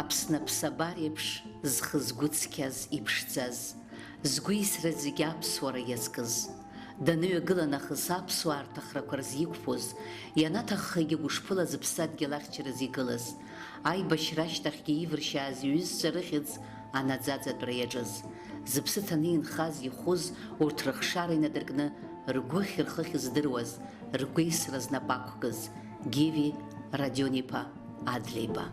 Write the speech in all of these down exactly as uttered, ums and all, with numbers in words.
Аԥсны аԥсабар еиԥш зхы згәы цқьаз, иԥшӡаз, згәеисра зегьы аԥсуара иазкыз, даныҩагыла нахыс аԥсуаа рҭахрақәа рзы иқәԥоз, ианаҭаххагьы гәышԥыла зыԥсадгьыл ахьчаразы игылаз, аибашьра ашьҭахьгьы иивыршьааз иҩызцәа рыхьӡ анаӡаӡатәра иаҿыз, зыԥсы ҭаны инхаз ихәыз урҭ рыхшара инадыркны ргәыхь-рхыхь здыруаз, ргәеисра знапы ақәкыз Гиви Родион-иԥа Адлеиба.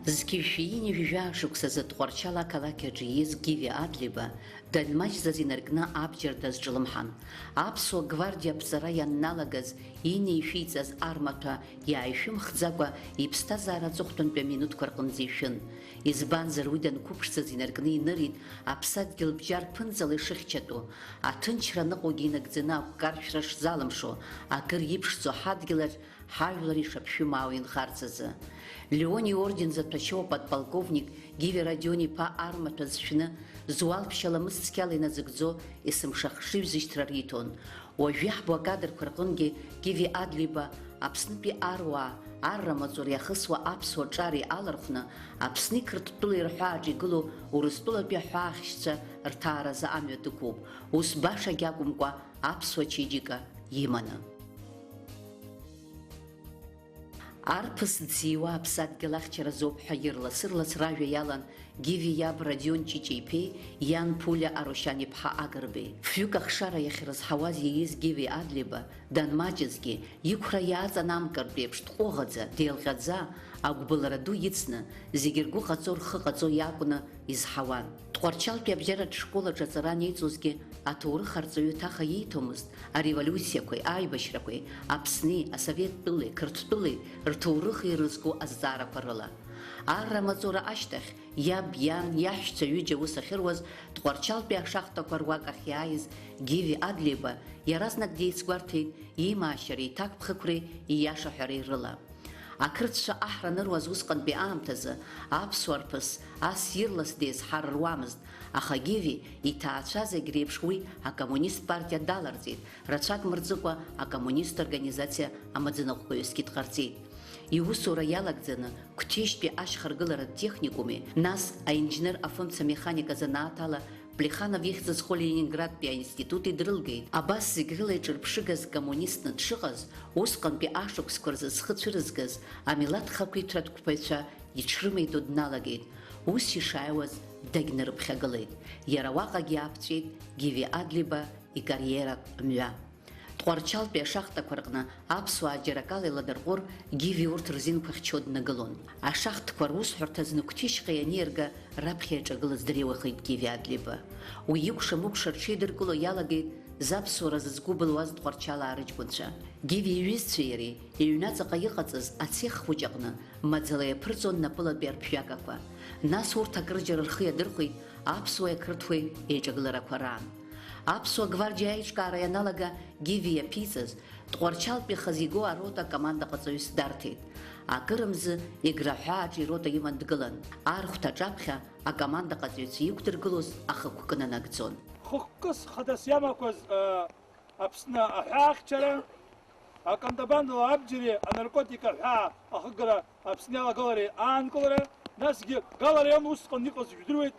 Зқьи жәшәи ҩажәа шықәсазы Тҟәарчал ақалақь аҿы ииз Гиви Адлеиба данмаҷӡаз инаркны абџьар дазҿлымҳан. Аԥсуа гвардиа аԥҵара ианналагаз, инеишәиҵаз армаҭәа иааишәымхӡакәа, иԥсҭазаара аҵыхәтәантәи аминуҭқәа рҟынӡа ишәын. Избанзар, уи данқәыԥшӡаз инаркны инырит аԥсадгьыл бџьар ԥынҵала ишыхьчатәу, аҭынчра аныҟоугьы инагӡаны ақәкаршәра шзалымшо, акыр иԥшӡоу ҳадгьылаҿ ҳажәлар ишаԥшәымаау инхарц азы. Леон иорден заҭәашьоу аподполковник Гиви Родион-иԥа армаҭәа зшәны, зуалԥшьа ламыс цқьала иназыгӡо есымша ахшыҩзышьҭра риҭон. Уажә иаҳбо акадрқәа рҟынгьы Гиви Адлеиба Аԥснытәи аруаа арра маҵура иахысуа аԥсуа ҿари алархәны, Аԥсни Қырҭтәылеи рҳәааҿы игылоу Урыстәылатәи аҳәаахьшьцәа рҭааразы амҩа дықәуп, ус башагьы акәымкәа, аԥсуа чеиџьыка иманы. Арԥыс дзиуа аԥсадгьыл ахьчаразоуп ҳәа ирлас-ырлас ражәа иалан Гиви иаб Родион Ҷыҷ-иԥеи иан Ԥулиа Арушьан-иԥҳа Агрбеи. Фҩык ахшара иахьрызҳауаз ииз Гиви Адлеиба данмаҷызгьы, иқәра иааҵанамкыртә еиԥш дҟәыӷаӡа, деилҟьаӡа, агәбылра ду ицны, зегьы ргәы ҟаҵо, рхы ҟаҵо иакәны изҳауан. Тҟәарчалтәи абџьаратә школ аҿы аҵара анеиҵозгьы, аҭоурых арҵаҩы ҭаха ииҭомызт ареволиуциақәеи аибашьрақәеи, Аԥсни, Асовет тәылеи, Қырҭтәылеи рҭоурыхи ирызку азҵаарақәа рыла. Арра амаҵура ашьҭахь, иаб, иан, иаҳәшьцәа ҩыџьа аус ахьыруаз, Тҟәарчалтәи ашахтақәа руак ахь иааиз Гиви Адлеиба иаразнак деицгәарҭеит имаашьареи иҭакԥхықәреи ииашаҳәареи рыла. Ақырҭцәа аҳра аныруаз усҟантәи аамҭазы аԥсуа рԥыс ас ирлас деизҳар руамызт, аха Гиви иҭаацәа зегь реиԥш уи акоммунист партиа даларҵеит, рацәак мырҵыкәа акоммунист организациа амаӡаныҟәгаҩысгьы дҟарҵеит. Иусура иалагӡаны Қәҭешьтәи ашьхаргыларатә техникуми, нас аинженер-афымца механик азанааҭ ала Плеханов ихьӡ зху Ленинградтәи аинститути дрылгеит. Абас зегь рыла иҿырԥшыгаз коммунистны дшыҟаз, усҟантәи ашықәсқәа рзы зхы цәырызгаз амилаҭ хақәиҭратә қәԥаҩцәа иҽрымеиdo дналагеит. Ус ишааиуаз дагьнарыԥхьагылеит. Иара уаҟагьы иааԥҵәеит Гиви Адлеиба икариератә мҩа. Тҟәарчалтәи ашахтақәа рҟны аԥсуаа џьара акала иладырҟәыр, Гиви урҭ рзинқәа хьчо днагылон. Ашахтқәа русҳәарҭа зны Қәҭешьҟа ианеирга, раԥхьа иаҿагылаз дреиуахеит Гиви Адлеиба. Уи икәша-мыкәша рҽеидыркыло иалагеит заԥсуара зызгәыбылуаз Тҟәарчалаа рыҷкәынцәа. Гиви иҩызцәеи иареи иҩнаҵаҟа иҟаҵаз ацех хәыҷ аҟны маӡала иаԥырҵон напылатәи арԥжәагақәа. Нас урҭ акырџьара рхы иадырхәеит аԥсуеи ақырҭуеи еиҿагыларақәа раан. Аԥсуа гвардиа аиҿкаара ианалага Гиви иаԥиҵаз, Тҟәарчалтәи хазы игоу арота акомандаҟаҵаҩыс дарҭеит. Акырымзы Еграҳәааҿы ирота иман дгылан. Архәҭаҿаԥхьа акомандаҟаҵаҩцәа иқәдыргылоз ахықәкы нанагӡон. Хықәкыс хадас иамақәаз, ы, Аԥсны аҳәаахьчара, аконтрабандала абџьари анаркотик аҳәаа ахыгара Аԥсны иалагылареи аанкылара, насгьы Гала араион усҟан иҟаз жәдыруеит,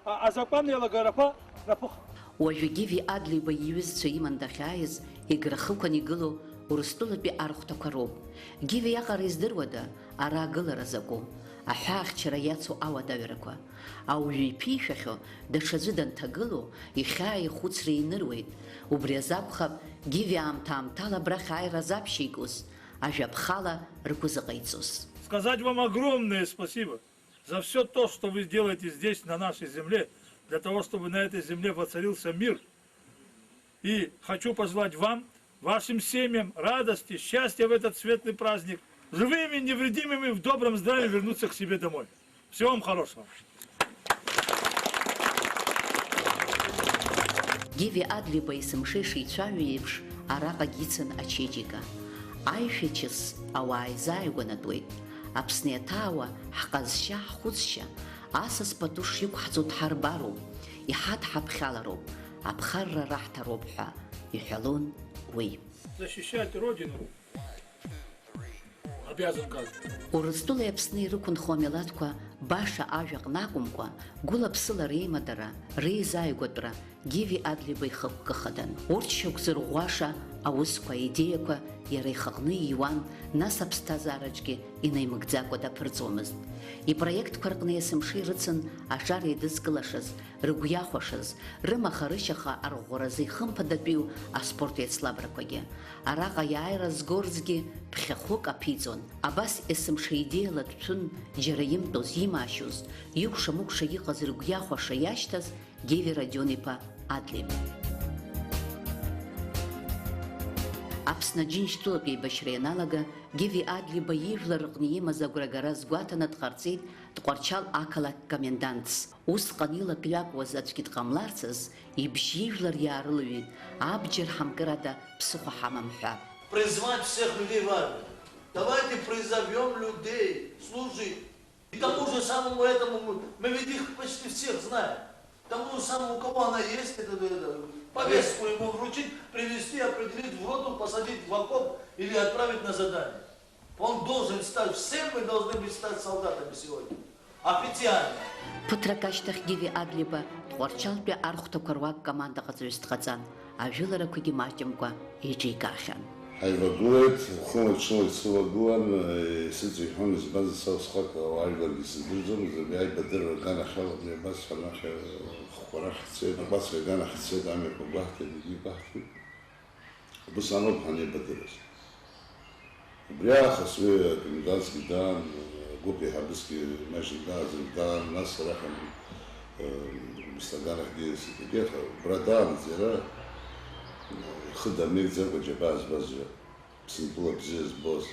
а-, азакәан еилагарақәа раԥыхра. Уажәы Гиви Адлеиба иҩызцәа иман дахьааиз, Егра хықәан игылоу Урыстәылатәи архәҭақәа роуп. Гиви иаҟара издыруада ара агылара закәу, аҳәаахьчара иацу ауадаҩрақәа? Ауаҩы иԥишәахьоу даҽаӡәы данҭагылоу, ихьааи ихәыцреи иныруеит. Убри азы акәхап, Гиви аамҭа-аамҭала абрахь ааира заԥшьа икуз, ажәаԥхала ргәы зыҟаиҵоз. Сказать вам огромное спасибо за всё то, что вы делаете здесь, на нашей земле, для того, чтобы на этой земле воцарился мир. И хочу пожелать вам, вашим семьям радости, счастья в этот светлый праздник, живыми, невредимыми, в добром здравии вернуться к себе домой. Всего вам хорошего. Гиви Адлеиба есымша ишицәажәо еиԥш, араҟагь ицын ачеиџьыка. Аишәа чыс ауаа изааигәанатәуеит. Аԥсны иаҭаауа ҳҟазшьа, ҳхәыцшьа, асас пату шиқәҳҵо дҳарбароуп, иҳадҳаԥхьалароуп, аԥхарра раҳҭароуп ҳәа иҳәалон уи. Защищать Родину обязан каждый. Урыстәылеи Аԥсни ирықәынхо амилаҭқәа баша ажәаҟны акәымкәа, гәыла-ԥсыла реимадара, реизааигәатәра Гиви Адлеиба ихықәкы хадан. Урҭ шьақәзырӷәӷәаша аусқәа, аидеиақәа иара ихаҟны ииуан, нас аԥсҭазаараҿгьы инаимыгӡакәа даԥырҵуамызт. Ипроектқәа рҟны есымша ирыцын аҿар еидызкылашаз, рыгәы иахәашаз, рымаха-рышьаха арӷәӷәаразы ихымԥадатәиу аспорт еицлабрақәагьы. Араҟа иааира згорзгьы ԥхьахәык аԥиҵон. Абас есымша идеиала дҭәын, џьара имтәоз, имаашьоз, икәша-мыкәша иҟаз рыгәы иахәаша иашьҭаз Гиви Родион-иԥа Адлеиба. Аԥсны Џьынџьтәылатә еибашьра ианалага, Гиви Адлеиба ижәлар рҟны имаз агәрагара азгәаҭаны дҟарҵеит Тҟәарчал ақалақь комендантс. Усҟан илак-ҩакуаз аӡәгьы дҟамларцаз, ибжьы ижәлар иаарылҩит, абџьар ҳамкырада ԥсыхәа ҳамам ҳәа. Призвать всех людей в армию. Давайте призовём людей служить. И тому же самому этому мы, мы ведь их почти всех знаем. Тому же самому, у кого она есть, это, это, повестку ему вручить, привести, определить в роту, посадить в окоп или отправить на задание. Он должен стать, все мы должны быть стать солдатами сегодня. Официально. Ԥыҭрак ашьҭахь Гиви Адлеиба Тҟәарчалтәи архәҭақәа руак командаҟаҵаҩыс дҟаҵан, ажәыларақәагьы маҷымкәа еиҿикаахьан. Ҳаивагылеит, хылеи-ҽнылеи сывагылан, исыҵихуан, избанзар, са усҟак ауаажәларгьы сыздырӡомызт, абри аибадырра аганахьала абри абас анахьа хәарахь ҳцеит, акәацра аганахь ҳцеит, амҩақәа гәаҳҭеит, егьи гәаҳҭеит. Убыс аноуп ҳанеибадырыз. Убри аахыс уи акомендантсгьы даан, агәыԥ еиҳабысгьы маҷны дааӡан, даан, нас арахь, э, Гәымсҭа аганахьгьы сыҭагеит, убра даанӡа иара, э, ихы дамеигӡакәа џьабаа збаз, Ԥсынтәыла бзиа збоз,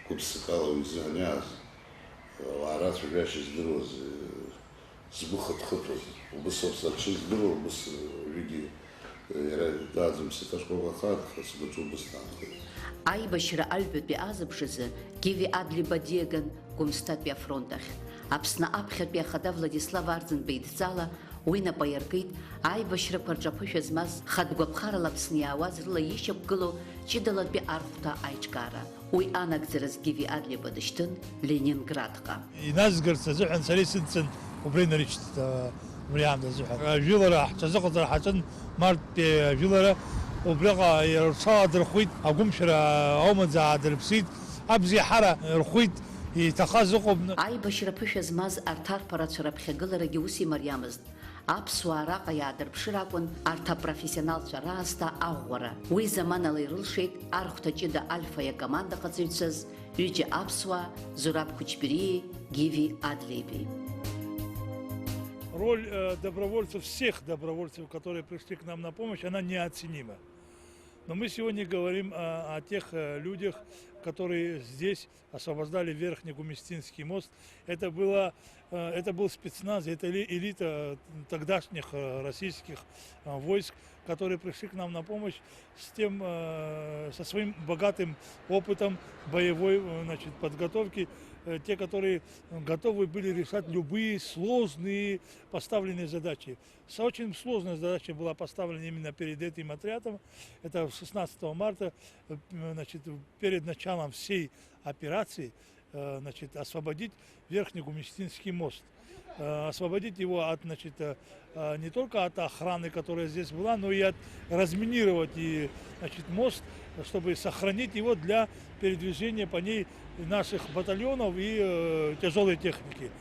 гәыԥсыкала уи изыҳәан иааз, ауаа рацәажәашьа здыруаз, э, Згәы хыҭхыҭуаз, убыс ауп сара сшыздыруа, убыс уажәыгьы иара дааӡам сыҭашкәакәа ахаан, сгәаҿы убыс даанхеит. Аибашьра аҩбатәи азыбжазы Гиви Адлеиба диаган Гәымсҭатәи афронт ахь. Аԥсны аԥхьатәи ахада Владислав Арӡынба идҵала уи нап аиркит, аибашьрақәа рҿы аԥышәа змаз, хатә гәаԥхарала Аԥсны иаауаз рыла ишьақәгылоу ҷыдалатәи архәҭа аиҿкаара. Уи анагӡараз Гиви Адлеиба дышьҭын Ленинградҟа. Иназгарц азыҳәан сара исыдҵан убра инарышьҭит, а, убри аамҭазы ҳәа. Ажәылара ҳҽазыҟаҵара ҳаҿын, марттәи ажәылара, убраҟа рҽаладырхәит, агәымшәара аумаӡа аадырԥсит, абзиахара рхәит, иҭахаз ыҟоуп. Аибашьра ԥышәа змаз арҭ арԥарацәа раԥхьагыларагьы ус имариамызт. Аԥсуаа араҟа иаадырԥшыр акәын арҭ апрофессионалцәа раасҭа аӷәӷәара. Уи заманала ирылшеит архәҭа ҷыда Альфа иакомандаҟаҵаҩцәаз ҩыџьа аԥсуаа, Зураб Кучбериеи Гиви Адлеибеи. Роль, э, добровольцев, всех добровольцев, которые пришли к нам на помощь, она неоценима. Но мы сегодня говорим о, о тех, э, людях, которые здесь освобождали Верхнегумистинский мост. Это было, э, это был спецназ, это эли-, элита, э, тогдашних, э, российских, э, войск, которые пришли к нам на помощь с тем, э, со своим богатым опытом боевой, э, значит, подготовки, э, те, которые готовы были решать любые сложные поставленные задачи. С-, очень сложная задача была поставлена именно перед этим отрядом. Это шестнадцатого марта, э, значит, перед началом всей операции, э, значит, освободить Верхнегумистинский мост. Э, освободить его от, значит, э, э, не только от охраны, которая здесь была, но и от, разминировать и, значит, мост, чтобы сохранить его для передвижения по ней наших батальонов и, э, тяжёлой техники.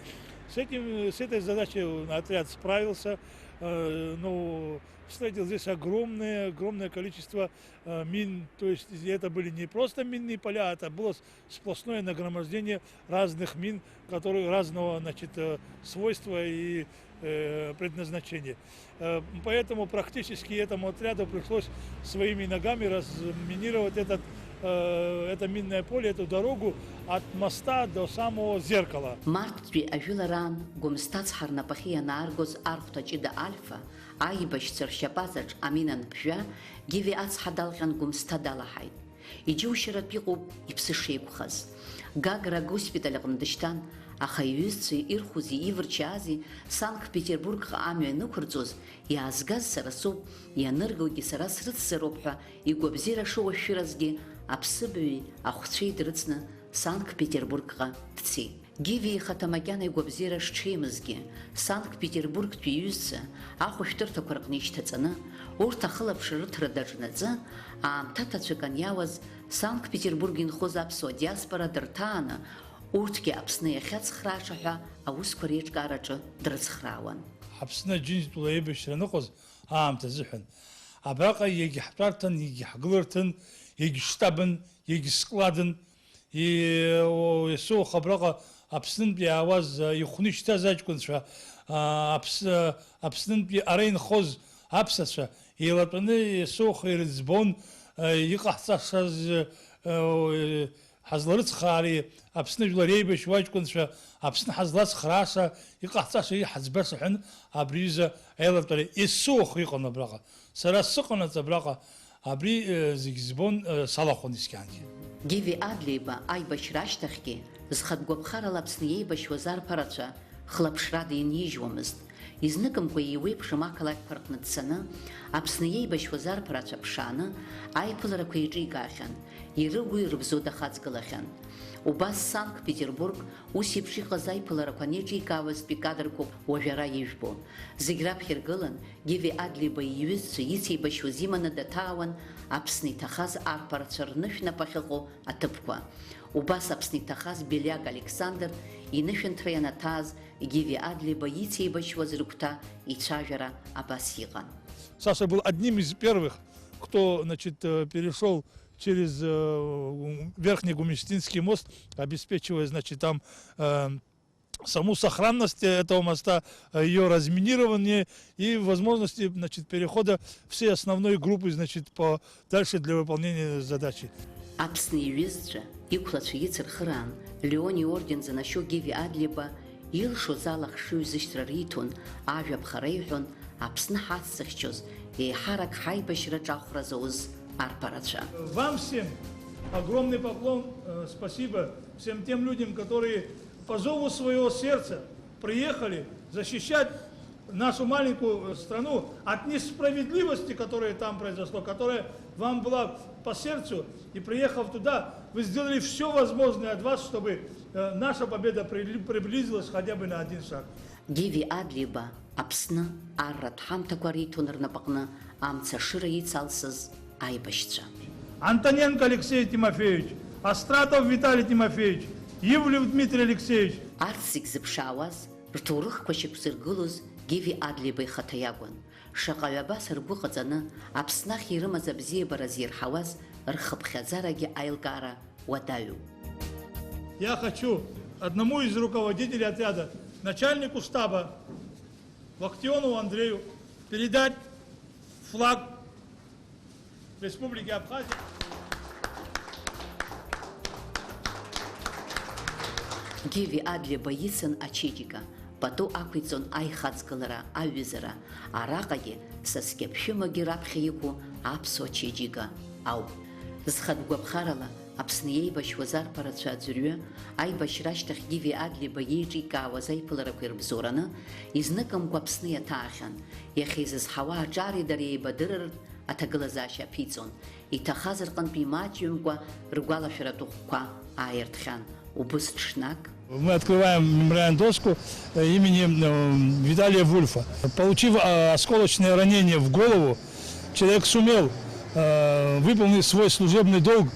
С этим, с этой задачей отряд справился. Э, ну, встретил здесь огромное, огромное количество, э, мин. То есть это были не просто минные поля, это было с-, сплошное нагромождение разных мин, которые разного, значит, э, свойства и, э, предназначения. Э, поэтому практически этому отряду пришлось своими ногами разминировать этот, э, это минное поле, эту дорогу от моста до самого Зеркала. Марттәи ажәылараан Гәымсҭа ацҳа рнапахьы ианааргоз архәҭа ҷыда Альфа, аибашьцәа ршьапаҵаҿ амина анԥжәа, Гиви ацҳа далҟьан Гәымсҭа далаҳаит. Иџьоушьаратә иҟоуп иԥсы шеиқәхаз. Гагра агоспиталь аҟны дышьҭан, аха иҩызцәеи ирхәызи ивырчаази Санкт-Петербургҟа амҩа ианықәырҵоз, иаазгаз сара соуп, ианыргогьы сара срыцзароуп ҳәа игәабзиара шоуашәшәыразгьы, аԥсыбаҩи ахәцәеи дрыцны Санкт-Петербургҟа дцеит. Гиви ихаҭа макьана игәабзиара шҽеимызгьы, Санкт-Петербургтәи иҩызцәа ахәышәтәырҭақәа рҟны ишьҭаҵаны, урҭ ахылаԥшра рыҭара даҿнаҵы, аамҭа ҭацәык аниауаз, Санкт-Петербург инхоз аԥсуа диаспора дырҭааны, урҭгьы Аԥсны иахьацхрааша ҳәа аусқәа реиҿкаараҿы дрыцхраауан. Аԥсны Аџьынџьтәыла еибашьра аныҟаз аамҭа азыҳәан, абраҟа иагьа ҳтәарҭан, иагьа ҳгыларҭан, иагьа штабын, иагьа складын, и-, о, есыуаха абраҟа Аԥснынтә иаауаз, а, ихәны ишьҭаз аҷкәынцәа, а, Аԥс-, а, Аԥснынтәи ара инхоз аԥсацәа еилатәаны есыуаха ирыӡбон, а, иҟаҳҵашаз, а, о, ҳазларыцхраари, Аԥсны жәлар еибашьуа аҷкәынцәа, Аԥсны ҳазлацхрааша, иҟаҳҵаша, иҳаӡбаша ҳәан, абри аҩыза аилатәара есыуаха иҟан абраҟа. Сара сыҟанаҵ абраҟа, абри, э, зегь збон, э, салахәын исқьангьы. Гиви Адлеиба аибашьра ашьҭахьгьы, зхатә гәаԥхарала Аԥсны иеибашьуаз арԥарацәа хлаԥшрада инижьуамызт. Изныкымкәа еиуеиԥшым ақалақьқәа рҟны дцаны, Аԥсны иеибашьуаз арԥарацәа ԥшааны, аиԥыларақәа еиҿикаахьан, ирыгу-ирыбзоу дахаҵгылахьан. Убас Санкт-Петербург ус еиԥш иҟаз аиԥыларақәа анеиҿикаауазтәи кадрқәоуп уажә ара ижәбо. Зегь раԥхьа иргылан, Гиви Адлеиба иҩызцәа ицеибашьуаз иманы даҭаауан Аԥсны иҭахаз арԥарацәа рнышә нап ахьыҟоу аҭыԥқәа. Убас Аԥсны иҭахаз Белиак Александр инышәынҭра ианаҭааз Гиви Адлеиба ицеибашьуаз рыгәҭа ицәажәара абас иҟан. Саша был одним из первых, кто, значит, э, перешёл через, э, Верхнегумиштинский мост, обеспечивая, значит, там, э, саму сохранность этого моста, э, её разминирование и возможности, значит, перехода всей основной группы, значит, по дальше для выполнения задачи. Аԥсны иҩызцәа, иқәлацәа ицырхыраан, Леон иорден занашьоу Гиви Адлеиба илшоз ала хшыҩзышьҭра риҭон, ажәа ԥхара иҳәон, Аԥсны ҳацзыхьчоз, еиҳарак ҳаибашьраҿы ахәра зауз арԥарацәа. Вам всем огромный поклон, э, спасибо всем тем людям, которые по зову своего сердца приехали защищать нашу маленькую, э, страну от несправедливости, которая там произошла, которая вам была по сердцу, и приехав туда, вы сделали всё возможное от вас, чтобы, э, наша победа прили-, приблизилась хотя бы на один шаг. Гиви Адлеиба Аԥсны арратә ҳамҭақәа риҭон рнапаҟны амца ашыра ицалсыз аибашьцәа. Антоненко Алексей Тимофеевич, Астратов Виталий Тимофеевич, Ивлев Дмитрий Алексеевич. Арҭ зегь зыԥшаауаз, рҭоурыхқәа шьақәзыргылоз Гиви Адлеиба ихаҭа иакәын. Шаҟаҩы абас ргәы ҟаҵаны, Аԥсны ахь ирымаз абзиабара зирҳауаз рхыԥхьаӡарагьы аилкаара уадаҩуп. Я хочу одному из руководителей отряда, начальнику штаба Локтионову Андрею передать флаг Республики Абхазия. Гиви Адлеиба ицын ачеиџьыка, пату ақәиҵон аихаҵгылара, аҩызара. Араҟагьы сасқьа ԥшәымагьы раԥхьа иқәу аԥсуа чеиџьыка ауп. Зхатә гәаԥхарала Аԥсны иеибашьуаз арԥарацәа аӡәырҩы, аибашьра ашьҭахь Гиви Адлеиба иеиҿикаауаз аиԥыларақәа ирыбзоураны, изныкымкәа Аԥсны иаҭаахьан. Иахьа изызҳауа аҿари дареи еибадырыртә аҭагылазаашьа аԥиҵон. Иҭахаз рҟынтә имаҷҩымкәа ргәалашәаратә ӷәқәа ааиртхьан. Убыс ҽнак. Мы открываем мемориальную доску, э, имени, э, Виталия Вульфа. Получив, э, осколочное ранение в голову, человек сумел, э, выполнить свой служебный долг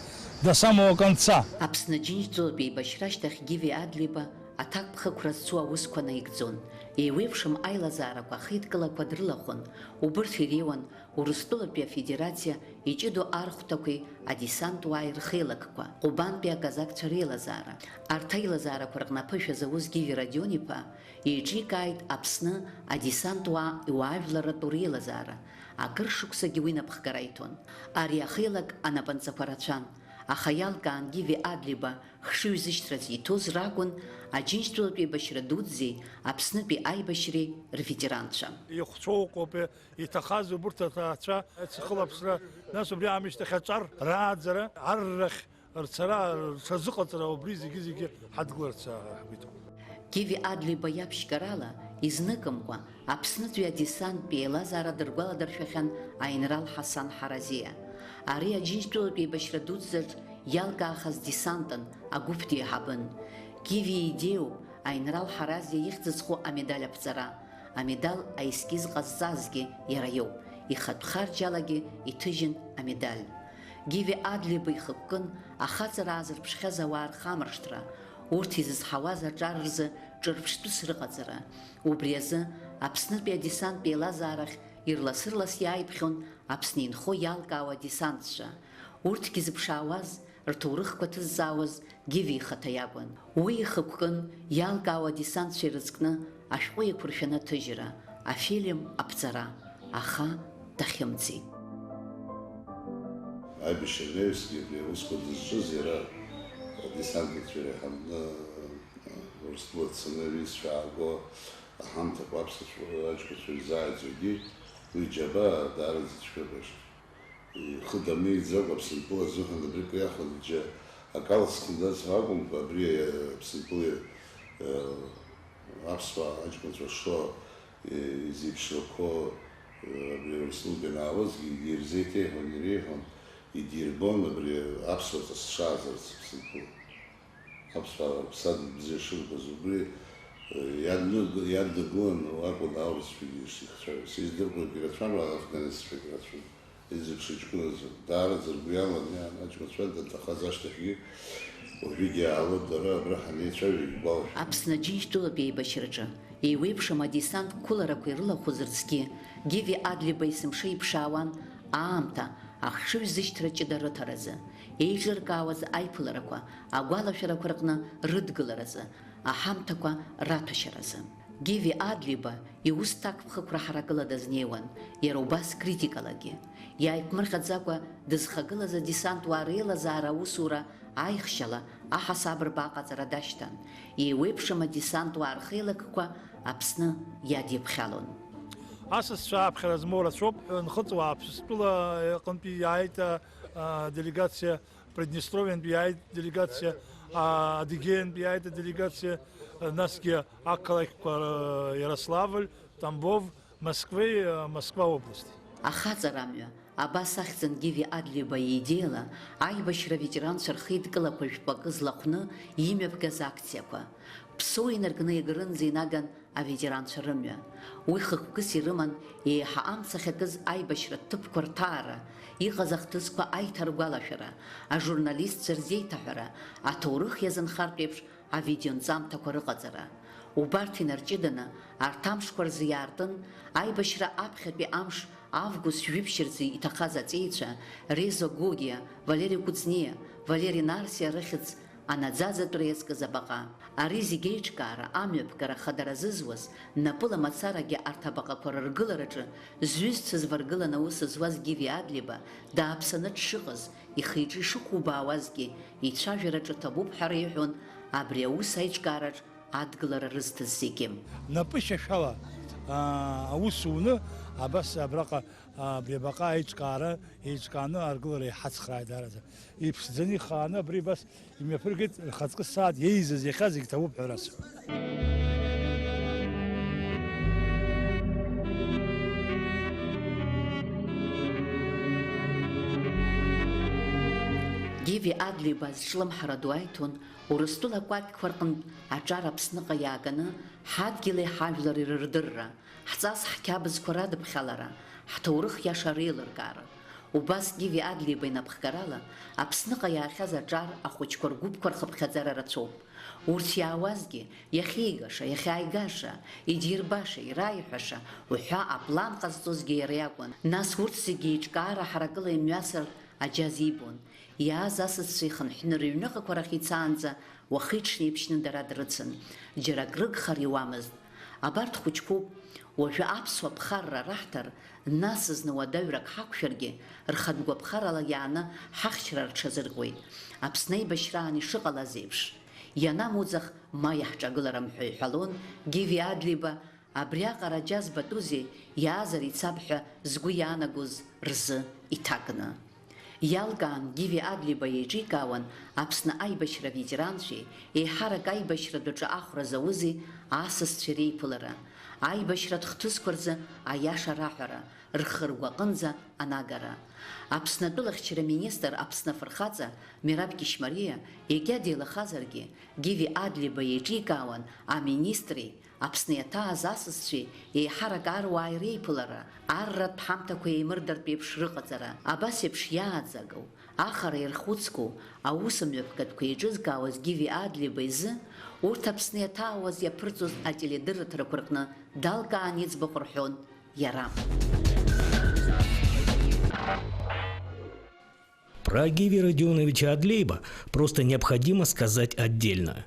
до самого конца. Аԥсны Џьынџьтәылатә еибашьра ашьҭахь Гиви Адлеиба аҭакԥхықәра зцу аусқәа наигӡон. Еиуеиԥшым аилазаарақәа ахеидкылақәа дрылахәын, убырҭ иреиуан Урыстәылатәи Афедерациа иҷыдоу архәҭақәеи адесанттәуааи рхеилакқәа, Ҟәыбантәи аказакцәа реилазаара. Арҭ аилазаарақәа рҟны аԥышәа зауз Гиви Родион-иԥа еиҿикааит Аԥсны адесанттәуаа иуаажәларратә реилазаара, акыр шықәсагьы уи напхгара иҭон. Ари ахеилак анапынҵақәа рацәан, аха иалкаан Гиви Адлеиба хшыҩзышьҭра зиҭоз ракәын Аџьынџьтәылатә еибашьра дуӡӡеи Аԥснытәи аибашьреи рветеранцәа. Ихәцәоу Кәыпи иҭахаз убырҭ аҭаацәа, ацхылаԥшра, нас убри аамышьҭахь аҿар рааӡара, аррахь Рцара, рҽазыҟаҵара убри зегьы-зегьы ҳадгыларц ҳгәы иҭоуп. Гиви Адлеиба иаԥшьгарала, изныкымкәа, Аԥснытәи адесанттә еилазаара дыргәаладыршәахьан аинрал Ҳасан Ҳаразиа. Ари Аџьынџьтәылатә еибашьра дуӡӡаҿ иалкаахаз десантын, агәыԥ деиҳабын. Гиви идеиоуп аинрал Ҳаразиа ихьӡ зху амедаль аԥҵара. Амедал аескиз ҟазҵазгьы иара иоуп, ихатә харџьалагьы иҭыжьын амедаль. Гиви Адлеиба ихықәкын ахаҵара аазырԥшхьаз ауаа рхамыршҭра, урҭ изызҳауаз аҿар рзы ҿырԥштәыс рыҟаҵара. Убри азы Аԥснытәи адесанттә еилазаарахь ирлас-ырлас иааиԥхьон Аԥсны инхо иалкаауа адесантцәа. Урҭгьы зыԥшаауаз, рҭоурыхқәа ҭызҵаауаз Гиви ихаҭа иакәын. Уи ихықәкын иалкаауа адесантцәа ирыцкны ашәҟәы иақәыршәаны аҭыжьра, афильм аԥҵара, аха дахьымӡеит. Аибашьра анаҩсгьы абри аусқәа дызҿыз иара, адесантникцәа иреиҳабны, Урыстәыла дцаны аҩызцәа ааго аҳамҭақәа аԥсуа аҷкәынцәа ирзааигӡогьы уи џьабаа даараӡа цәгьоуп, аиаша. Ихы дамеиӡакәа Аԥсынтәыла азыҳәан абри акы иахәаны џьа акала зхындаз ҳәа акәымкәа, абри, э, Аԥсынтәылеи, э, аԥсуаа аҷкәынцәа шо, э, изеиԥшрақәо, э, абри Урыстәылатәи анаалозгьы ирзеиҭеиҳәон, иреиҳәон, идирбон абри аԥсуа ҵас шаазарц Аԥсынтәыла. Аԥсуаа рыԥсадгьыл бзиа шырбаз убри, э, иадны-, иаднагылан акәын аурысцәагьы ишихцәажәоз. Сиздыркуеит, ирацәан афганеццәагьы рацәан. Изеиԥш ҷкәыназы, даараӡа ргәы иалан, иаан аҷкәынцәа данҭахаз ашьҭахьгьы, уажәыгьы аалоит дара, абра ҳанеицәажәогь гәалашәом. Аԥсны Аџьынџьтәылатәи еибашьраҿы еиуеиԥшым адесант қәыларақәа ирылахәыз рыцгьы, Гиви Адлеиба есымша иԥшаауан аамҭа, ахшыҩзышьҭра ҷыда рыҭаразы, еиҿыркаауаз аиԥыларақәа, агәалашәарақәа рҟны рыдгыларазы, аҳамҭақәа раҭәашьаразы. Гиви Адлеиба иус ҭакԥхықәра ҳаракыла дазнеиуан, иара убас критикалагьы. Иааиԥмырҟьаӡакәа дызхагылаз адесанттәуаа реилазаара аусура аихшьала аҳасабырба аҟаҵара дашьҭан, еиуеиԥшым адесанттәуаа рхеилакқәа Аԥсны иадиԥхьалон. Асасцәа ааԥхьара змоу рацәоуп, нхыҵуа Аԥсны аҟынтәи иааит, а, делегациа. Приднестровиантә иааит делегациа, а, Адыгеиантә иааит аделегациа, а, насгьы ақалақьқәа, а, Иарославль, Тамбов, Москвеи, а, Москва области. Ахаҵарамҩа, абас ахьӡын Гиви Адлеиба иидеиала аибашьра аветеранцәа рхеидкылақәа жәпакы злахәны имҩаԥгаз акциақәа. Ԥсоу инаркны Егрынӡа инаган аветеранцәа рымҩа. Уи хықәкыс ирыман еиҳа амца ахьакыз аибашьратә ҭыԥқәа рҭаара, иҟаз ахҭысқәа аиҭаргәалашәара, ажурналистцәа рзеиҭаҳәара, аҭоурых иазынхартә еиԥш авидеонҵамҭақәа рыҟаҵара. Убарҭ инарҷыданы, арҭ амшқәа рзы иаартын, аибашьра аԥхьатәи амш, август жәиԥшь рзы иҭахаз аҵеицәа Резо Гогиа, Валери Кәыҵниа, Валери Нарсиа рыхьӡ анаӡаӡатәра иазкыз абаҟа. Ари зегь аиҿкаара, амҩаԥгара хадара зызуаз, напыла мацарагьы арҭ абаҟақәа рыргылараҿы зҩызцәа зваргыланы аус зуаз Гиви Адлеиба дааԥсаны дшыҟаз, ихы-иҿы ишықәубаауазгьы ицәажәараҿы ҭабуп ҳәа реиҳәон абри аус аиҿкаараҿ адгылара рызҭаз зегьы. Напышьашәала, аа, аус уны, абас абраҟа, аа, абри абаҟа аиҿкаара еиҿкааны аргылара иҳацхрааит даараӡа. Иԥшӡаны ихааны абри абас имҩаԥыргеит, рхаҵкы сааҭ иеизаз иахьа зегь ҭабуп ҳәа расҳәоит. Гиви Адлеиба азҿлымҳара ду аиҭон Урыстәыла акәакьқәа рҟынтә аҿар Аԥсныҟа иааганы ҳадгьыли ҳажәлари рырдырра, ҳҵас ҳқьабзқәа радыԥхьалара, ҳҭоурых иаша реилыркаара. Убас Гиви Адлеиба инапхгарала Аԥсныҟа иаахьаз аҿар ахәыҷқәа ргәыԥқәа рхыԥхьаӡара рацәоуп. Урҭ иаауазгьы, иахьигаша, иахьааигаша, идирбаша, ираиҳәаша уҳәа аплан ҟазҵозгьы иара иакәын. Нас урҭ зегьы еиҿкаара ҳаракыла имҩасыр аџьаз ибон. Иааз асасцәа ихынҳәны рыҩныҟақәа рахь ицаанӡа уахи-ҽни иԥшьны дара дрыцын, џьара акрыгхар иуамызт. Абарҭ хәыҷқәоуп, уажәы аԥсуа ԥхарра раҳҭар, нас зны уадаҩрак ҳақәшәаргьы, рхатә гәаԥхарала иааны ҳахьчара рҽазыркуеит, Аԥсны аибашьраан ишыҟалаз еиԥш. Ианамуӡах, ма иаҳҿагыларым ҳәа иҳәалон Гиви Адлеиба, абриаҟара џьа збатәузеи, иаазар ицап ҳәа згәы иаанагоз рзы иҭакны. Иалкаан Гиви Адлеиба еиҿикаауан Аԥсны аибашьра аветеранцәеи, еиҳарак аибашьратә аҿы ахәра заузи асасцәеи реиԥылара, аибашьратә хҭысқәа рзы аиаша раҳәара, рхы ргәаҟынӡа анагара. Аԥсны атәылахьчара министр, Аԥсны афырхаҵа Мераб Кьышьмариа егьа деилахазаргьы, Гиви Адлеиба еиҿикаауан аминистри, Аԥсны иаҭааз асасцәеи еиҳарак аруааи реиԥылара, арратә ҳамҭақәа еимырдартә еиԥш рыҟаҵара, абас еиԥш иааӡагоу, ахара ирхәыцгоу аус мҩаԥгатәқәа еиҿызкаауаз Гиви Адлеиба изы, урҭ Аԥсны иаҭаауаз иаԥырҵоз ателедырраҭарақәа рҟны далкаан иӡбахә рҳәон иара. Про Гиви Родионовича Адлейба просто необходимо сказать отдельно.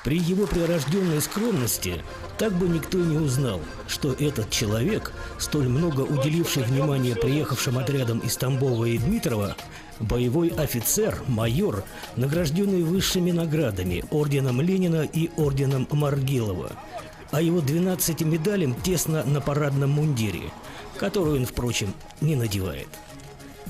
При его прирождённой скромности так бы никто и не узнал, что этот человек, столь много уделивший внимания приехавшим отрядам из Тамбова и Дмитрова, боевой офицер, майор, награждённый высшими наградами, орденом Ленина и орденом Маргилова, а его двенадцати медалям тесно на парадном мундире, который он, впрочем, не надевает.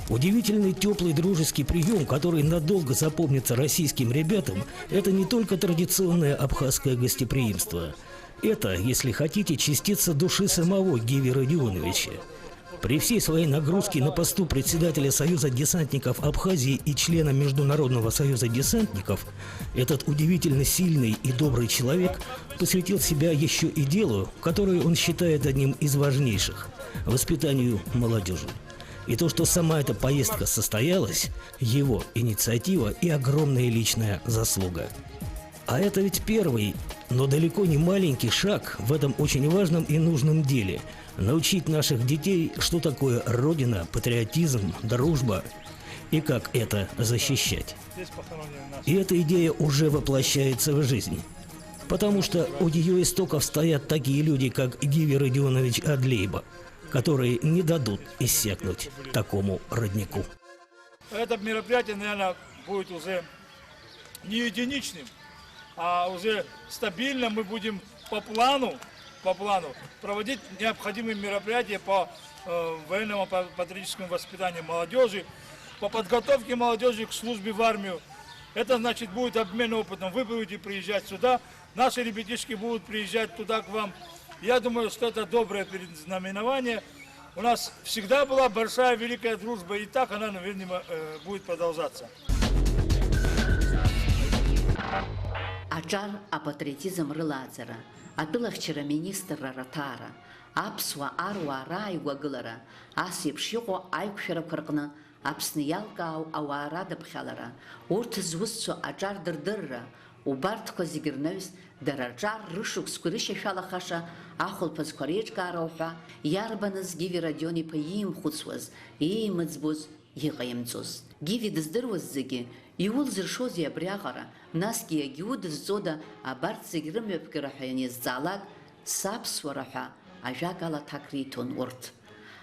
Удивительный тёплый дружеский приём, который надолго запомнится российским ребятам, это не только традиционное абхазское гостеприимство. Это, если хотите, частица души самого Гиви Родионовича. При всей своей нагрузке на посту председателя Союза десантников Абхазии и члена Международного союза десантников этот удивительно сильный и добрый человек посвятил себя ещё и делу, которое он считает одним из важнейших — воспитанию молодёжи. И то, что сама эта поездка состоялась, его инициатива и огромная личная заслуга. А это ведь первый, но далеко не маленький шаг в этом очень важном и нужном деле — научить наших детей, что такое Родина, патриотизм, дружба и как это защищать. И эта идея уже воплощается в жизнь. Потому что у её истоков стоят такие люди, как Гиви Родионович Адлейба, которые не дадут иссякнуть такому роднику. Это мероприятие, наверное, будет уже не единичным, а уже стабильно мы будем по плану, по плану проводить необходимые мероприятия по, э, военному па-, патриотическому воспитанию молодёжи, по подготовке молодёжи к службе в армию. Это значит, будет обмен опытом. Вы будете приезжать сюда, наши ребятишки будут приезжать туда к вам. Я думаю, что это доброе предзнаменование. У нас всегда была большая великая дружба, и так она, видимо, э, будет продолжаться. Аҿар, апатриотизм рылааӡара, атәылахьчара аминистрра раҭаара, аԥсуа аруаа рааигәагылара, ас еиԥш иҟоу аиқәшәарақәа рҟны Аԥсны иалкаау ауаа радыԥхьалара, урҭ зусҭцәоу аҿар дырдырра, убарҭқәа зегьы рнаҩс дара рҿар рышықәсқәа ирышьашәалахаша ахәылԥазқәа реиҿкаара уҳәа иарбаныз Гиви Родион-иԥа иимхәыцуаз, иимыӡбоз, иҟаимҵоз. Гиви дыздыруаз зегьы, иулзыршозеи абриаҟара, насгьы иагьудызҵода абарҭ зегь рымҩаԥгара ҳәа ианизҵаалак, саԥсуара ҳәа ажәакала аҭак риҭон урҭ.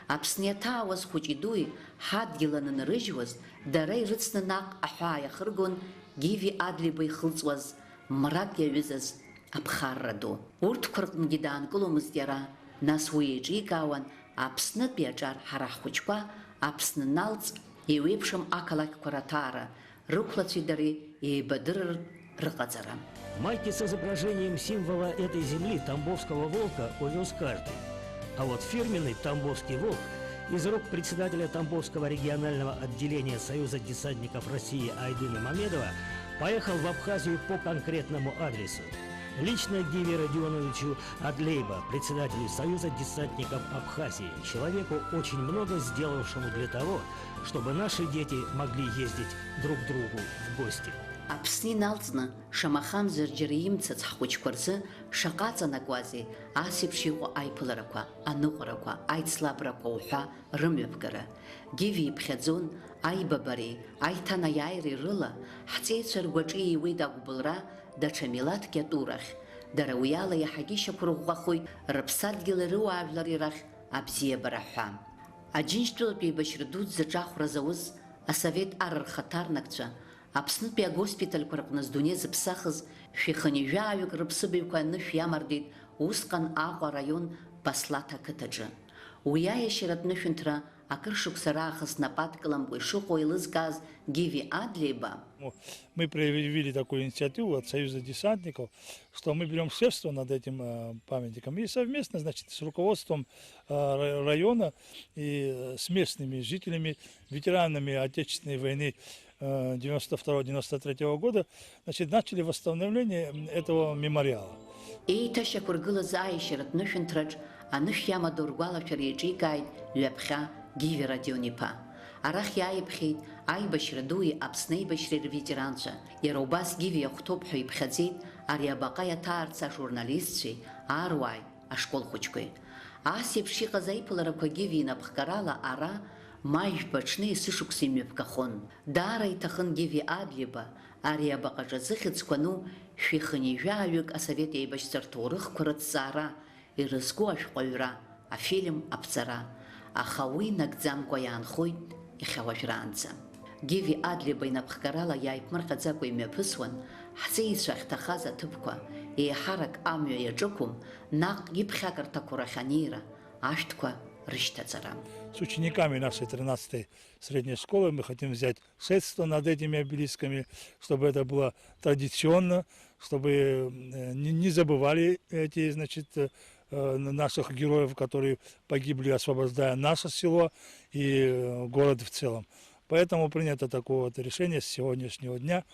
Аԥсны иаҭаауаз хәыҷи-дуи ҳадгьыл анынрыжьуаз, дара ирыцны наҟ аҳәаа иахыргон Гиви Адлеиба ихылҵуаз мрак иаҩызаз аԥхарра ду. Урҭқәа рҟынгьы даанкыломызт иара, нас уи еиҿикаауан Аԥснытәи аҿар ҳара ҳхәыҷқәа Аԥсны налҵ еиуеиԥшым ақалақьқәа раҭаара, рықәлацәеи дареи еибадырыр рыҟаҵара. Майки с изображением символа этой земли, тамбовского волка, увёз каждый. А вот фирменный тамбовский волк из рук председателя Тамбовского регионального отделения Союза десантников России Айдына Мамедова поехал в Абхазию по конкретному адресу. Лично Гиви Родионовичу Адлейба, председателю Союза десантников Абхазии, человеку, очень много сделавшему для того, чтобы наши дети могли ездить друг к другу в гости. Аԥсны иналҵны, шамахамзар џьара имцац ҳхәыҷқәа рзы шаҟа аҵанакуазеи ас еиԥш иҟоу аиԥыларақәа, аныҟәарақәа, аицлабрақәа уҳәа рымҩаԥгара. Гиви иԥхьаӡон аибабареи аиҭанаиааиреи рыла, ҳҵеицәа ргәаҿы ииуеит агәыбылра даҽа милаҭк иатәу рахь. Дара уи ала иаҳагьы ишьақәырӷәӷәахоит рыԥсадгьыли рыуаажәлари рахь абзиабара ҳәа. Аџьынџьтәылатә еибашьра дуӡӡа аҿахәра зауз асовет ар рхаҭарнакцәа, Аԥснытәи агоспитальқәа рҟны здунеи зыԥсахыз шәи хынҩажәаҩык рыԥсыбаҩқәа анышә иамардеит усҟан Аҟәа араион Баслаҭа ақыҭаҿы. Уи аиашьаратә нышәынҭра акыр шықәса раахыс напы адкыламкәа ишыҟоу еилызкааз Гиви Адлеиба. Мы проявили такую инициативу от Союза десантников, что мы берем шефство над этим э, памятником и совместно, значит, с руководством э, ра- района и э, с местными жителями, ветеранами Отечественной войны э, девяносто второго девяносто третьего года, значит, начали восстановление этого мемориала. Еиҭашьақәыргылаз аиашьаратә нышәынҭраҿ анышә иамадоу ргәалашәара еиҿикааит ҩаԥхьа Гиви Родион-иԥа. Арахь иааиԥхьеит аибашьра дуи Аԥсны аибашьреи рветеранцәа. Иара убас Гиви иахәҭоуп ҳәа иԥхьаӡеит ари абаҟа иаҭаарц ажурналистцәеи, ааруааи, ашкол хәыҷқәеи. Ас еиԥш иҟаз аиԥыларақәа Гиви инапхгарала ара ма жәба аҽны есышықәса имҩаԥгахон. Даара иҭахын Гиви Адлеиба ари абаҟаҿы зыхьӡқәа ану шәи хынҩажәаҩык асовет еибашьцәа рҭоурыхқәа рыҭҵаара, ирызку ашәҟәыҩра, афильм аԥҵара, аха уи нагӡамкәа иаанхоит иахьа уажәраанӡа. Гиви Адлеиба инапхгарала иааиԥмырҟьаӡакәа имҩаԥысуан ҳҵеицәа ахьҭахаз аҭыԥқәа, еиҳарак амҩа иаҿықәым, наҟ иԥхьакырҭақәоу рахь анеира, ашәҭқәа рышьҭаҵара. С учениками нашей тринадцатой средней школы мы хотим взять шефство над этими обелисками, чтобы это было традиционно, чтобы э, не, не забывали эти, значит, э, э, наших героев, которые погибли, освобождая наше село и э, город в целом. Поэтому принято такое вот решение с сегодняшнего дня,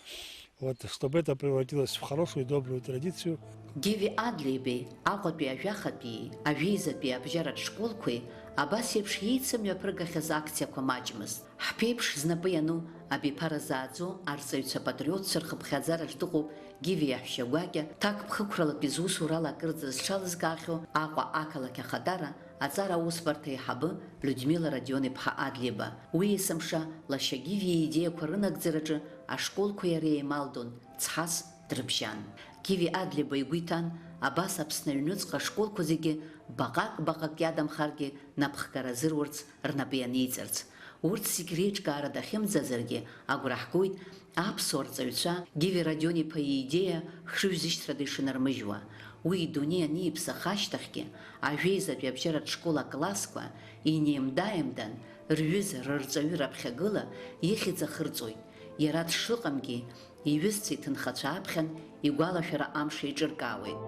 вот, чтобы это превратилось в хорошую и добрую традицию. Гиви Адлеибеи Аҟәатәи ажәахатәии ажәеизатәи абжьаратә школқәеи абас еиԥш еицымҩаԥыргахьаз акциақәа маҷмызт. Ҳԥеиԥш знапы иану абиԥара зааӡо арҵаҩцәа патриотцәа рхыԥхьаӡараҿ дыҟоуп Гиви иаҳәшьа гәакьа, ҭакԥхықәралатәи зусурала акырӡа зҽалызкаахьоу Аҟәа ақалақь ахадара аҵара аусбарҭа аиҳабы Людмила Родион-иԥҳа Адлеиба. Уи есымша лашьа Гиви иидеиақәа рынагӡараҿы ашколқәеи иареи еималдон, цҳас дрыбжьан. Гиви Адлеиба игәы иҭан абас Аԥсны аҩныҵҟа ашколқәа зегьы баҟак-баҟак иадамхаргьы напхгара азыруарц рнапы ианиҵарц. Урҭ зегь реиҿкаара дахьымӡазаргьы, агәра ҳгоит аԥсуа рҵаҩцәа Гиви Родион-иԥа иидеиа хшыҩзышьҭрада ишынармыжьуа. Уи идунеи аниԥсах ашьҭахьгьы, ажәеизатәи абжьаратә школ аклассқәа инеимда-ааимдан, рҩыза, рырҵаҩы раԥхьагыла ихьӡ ахырҵоит. Иара дшыҟамгьы, иҩызцәа иҭынхацәа аԥхьан игәалашәара амш еиҿыркаауеит.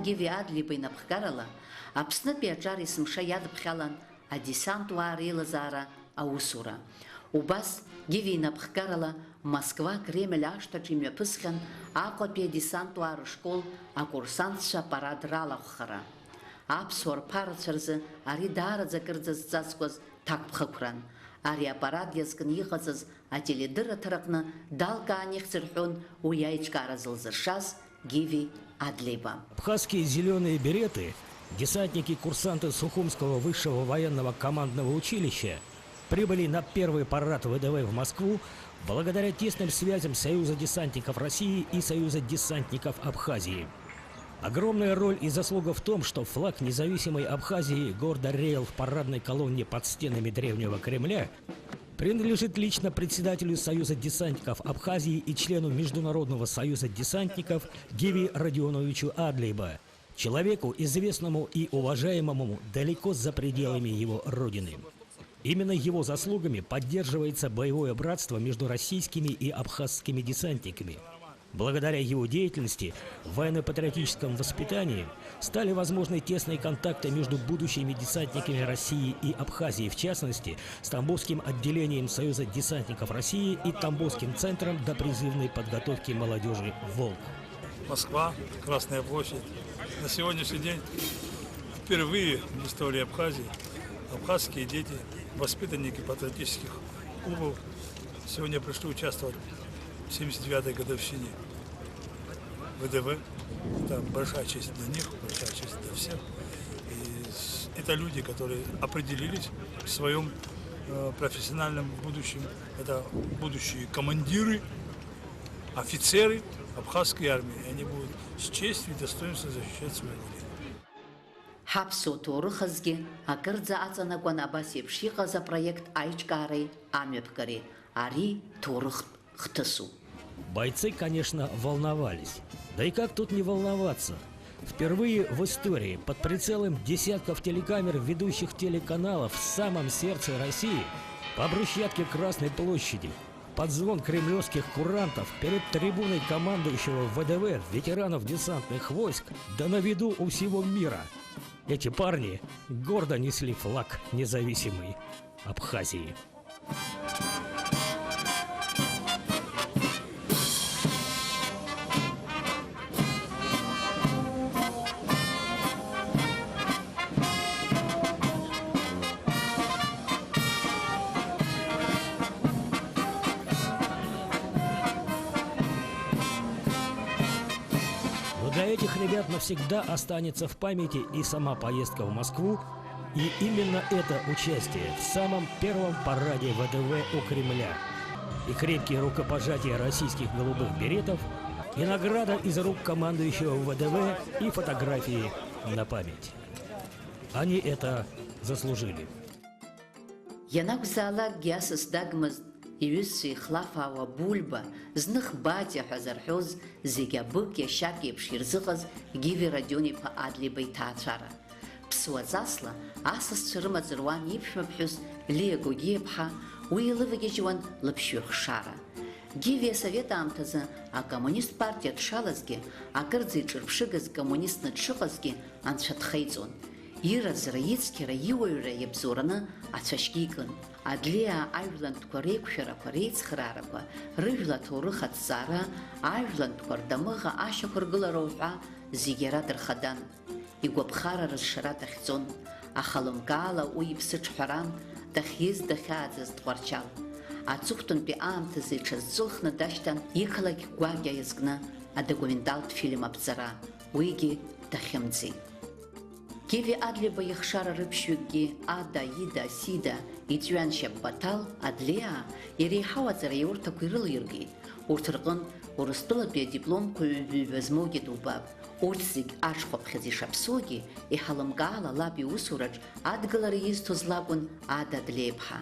Гиви Адлеиба инапхгарала Аԥснытәи аҿар есымша иадԥхьалан адесанттә уаа реилазаара аусура. Убас Гиви инапхгарала Москва Кремль ашҭаҿы имҩаԥысхьан Аҟәатәи адесанттә уаа рышкол акурсантцәа апарад ралахәхара. Аԥсуа рԥарацәа рзы ари даараӡа акырӡа зҵазкуаз ҭакԥхықәран. Ари апарад иазкны иҟаҵаз ателедырраҭараҟны далкаан ихьӡ рҳәон уи аиҿкаара зылзыршаз Гиви Адлеиба. Абхазские «зелёные береты», десантники-курсанты Сухумского высшего военного командного училища, прибыли на первый парад ВДВ в Москву благодаря тесным связям Союза десантников России и Союза десантников Абхазии. Огромная роль и заслуга в том, что флаг независимой Абхазии гордо реял в парадной колонне под стенами древнего Кремля, принадлежит лично председателю Союза десантников Абхазии и члену Международного союза десантников Гиви Родионовичу Адлейба, человеку, известному и уважаемому далеко за пределами его родины. Именно его заслугами поддерживается боевое братство между российскими и абхазскими десантниками. Благодаря его деятельности в военно-патриотическом воспитании стали возможны тесные контакты между будущими десантниками России и Абхазии, в частности, с Тамбовским отделением Союза десантников России и Тамбовским центром допризывной подготовки молодежи «Волк». Москва, Красная площадь. На сегодняшний день впервые в истории Абхазии абхазские дети, воспитанники патриотических клубов, сегодня пришли участвовать в семьдесят девятой годовщине ВДВ. Это большая честь для них, большая честь для всех. И с- это люди, которые определились в своем э, профессиональном будущем. Это будущие командиры, офицеры абхазской армии. И они будут с честью и достоинством защищать свою родину. Ҳаԥсуа ҭоурых азгьы акырӡа аҵанакуан абас еиԥш иҟаз апроект аиҿкаареи амҩаԥгареи, ари ҭоурыхтә хҭысуп. Бойцы, конечно, волновались. Да и как тут не волноваться? Впервые в истории под прицелом десятков телекамер ведущих телеканалов в самом сердце России, по брусчатке Красной площади, под звон кремлевских курантов, перед трибуной командующего В Д В, ветеранов десантных войск, да на виду у всего мира, эти парни гордо несли флаг независимой Абхазии. Но для этих ребят навсегда останется в памяти и сама поездка в Москву, и именно это участие в самом первом параде В Д В у Кремля, и крепкие рукопожатия российских голубых беретов, и награда из рук командующего В Д В, и фотографии на память. Они это заслужили. Ианакәзаалакгьы асас дагмызт, иҩызцәа ихлафаауа Бульба, зных Батиа ҳәа зарҳәоз, зегь абык иашьак еиԥш ирзыҟаз Гиви Родион-иԥа Адлеиба иҭаацәара. Ԥсуаҵасла асасцәа рымаҵ руан иԥшәмаԥҳәыс Лиа Гогиаԥҳа, уи илывагьежьуан лыԥшшәы хшара. Гиви асовет аамҭазы акоммунист партиа дшалазгьы, акырӡа иҿырԥшыгаз коммунистны дшыҟазгьы анцәа дхеиҵон. Иразра, ицқьара, иуаҩра иабзоураны ацәашьгьы икын. Адлеиаа ажәлантәқәа реиқәшәарақәа, реицхраарақәа, рыжәла аҭоурых аҭҵаара, ажәлантәқәа рдамыӷа ашьақәыргылара уҳәа зегь иара дырхадан. Игәаԥхара рызшара дахьӡон, аха лымкаала уи иԥсы ҿҳәаран, дахьиз дахьааӡаз Тҟәарчал. Аҵыхәтәантәи аамҭазы иҽазҵәылхны дашьҭан иқалақь гәакьа иазкны адокументалтә фильм аԥҵара, уигьы дахьымӡеит. Гиви Адлеиба ихшара рыԥшьҩыкгьы Ада, Ида, Сида, иҵәҩаншьап Баҭал, Адлеиаа, иреиҳау аҵараиурҭақәа ирылаиргеит. Урҭ рҟынтә Урыстәылатәи адипломқәа ҩба-ҩба змоугьы дубап. Урҭ зегь аҽхәаԥхьыӡ ишаԥсоугьы, иҳалымкаала лаб иусураҿ адгылара изҭоз лакәын Ада Адлеиԥҳа.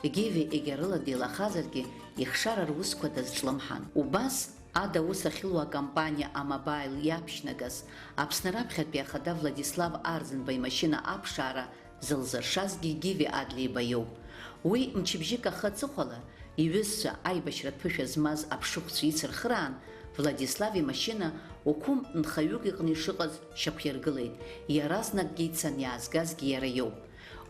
Гиви егьа рыла деилахазаргьы, ихшара русқәа дазҿлымҳан. Убас, Ада аус ахьылуа акомпаниа А-Мобаил иаԥшьнагаз, Аԥсны раԥхьатәи ахада Владислав Арӡынба имашьына аԥшаара зылзыршазгьы Гиви Адлеиба иоуп. Уи мчыбжьык ахы аҵыхәала, иҩызцәа аибашьратә ԥышәа змаз аԥшыхәцәа ицырхыраан, Владислав имашьына уқәым нхаҩык иҟны ишыҟаз шьақәиргылеит, иаразнакгьы ицан иаазгазгьы иара иоуп.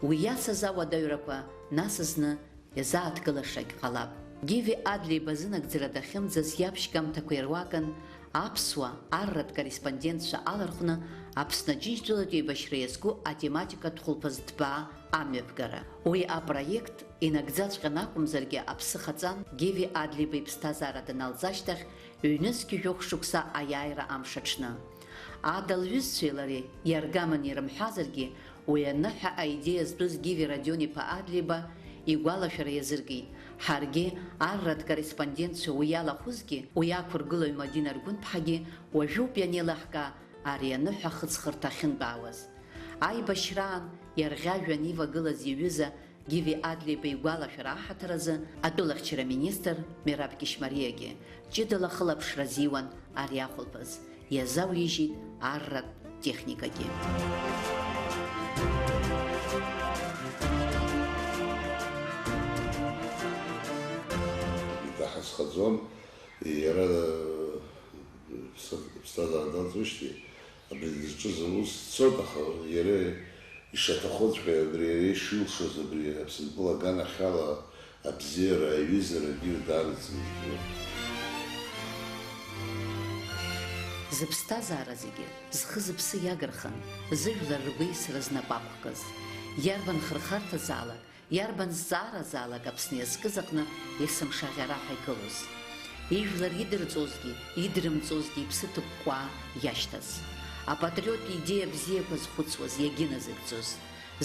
Уи иацыз ауадаҩрақәа нас зны иазааҭгылашагь ҟалап. Гиви Адлеиба зынагӡара дахьымӡаз иаԥшьгамҭақәа ируакын аԥсуа, арратә корреспондентцәа алархәны Аԥсны Аџьынџьтәылатә еибашьра иазку атематикатә хәылԥаз ҭбаа амҩаԥгара. Уи апроект инагӡаҵәҟьан акәымзаргьы аԥсы хаҵан Гиви Адлеиба иԥсҭазаара даналҵ ашьҭахь ҩнызқь жәохә шықәса аиааира амш аҽны. Ада лҩызцәеи лареи иаргаманы ирымҳәазаргьы, уи аныҳәа аидеиа зтәыз Гиви Родион-иԥа Адлеиба игәалашәара иазыркит. Ҳаргьы, арратә корреспондентцәа уи иалахәызгьы, уи ақәыргылаҩ Мадина Аргәынԥҳагьы уажәоуп ианеилаҳкаа ари аныҳәа ахыҵхырҭа ахьынтәаауаз. Аибашьраан иарӷьажәҩан ивагылаз иҩыза Гиви Адлеиба игәалашәара аҳаҭыр азы атәылахьчара министр Мераб Кьышьмариагьы ҷыдала ахылаԥшра азиуан ари ахәылԥаз, иазауижьит арратә техникагьы. Иҭаҳазхаӡом, иара Ԥсҭазаара далҵуеижьҭеи, абри дызҿыз аус дцоит, аха иара ишаҭахуҵәҟьа, абри иара ишилшоз, абри Аԥсынтәыла аганахьала абзиара, аҩызара, абира даараӡа изгоит. Зыԥсҭазаара зегьы зхы-зыԥсы иагырхын, зыжәлар ргәеисра знапы ақәкыз. Иарбан хырхарҭазаалак, иарбан зҵааразаалак Аԥсны иазкыз аҟны есымша ӷьараҳәа игылоз. Ижәлар идырҵозгьы, идрымҵозгьы иԥсы ҭыкәкәаа иашьҭаз. Апатриоттә идеиа бзиақәа зхәыцуаз, иагьыназыгӡоз.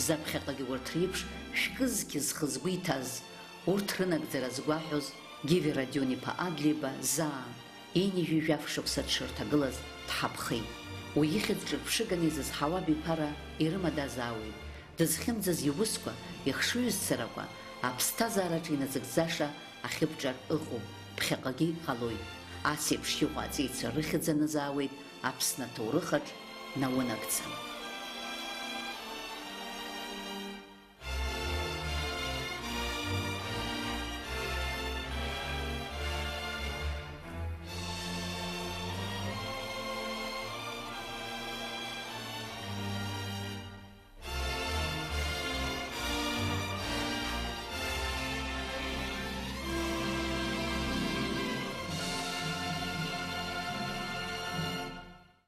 Заԥхьаҟагь урҭ реиԥш шәкы-зқьы зхы-згәы иҭаз, урҭ рынагӡара згәаҳәоз Гиви Родион-иԥа Адлеиба заа ҩажәи жәаф шықәса дшырҭагылаз дҳаԥхеит. Уи ихьӡ ҿырԥшыганы изызҳауа абиԥара ирымадазаауеит, дызхьымӡаз иусқәа, ихшыҩзцарақәа, аԥсҭазаараҿы иназыгӡаша ахьыбҿар ыҟоуп, ԥхьаҟагьы иҟалоит. Ас еиԥш иҟоу аҵеицәа рыхьӡ анызаауеит Аԥсны аҭоурыхаҿ наунагӡам.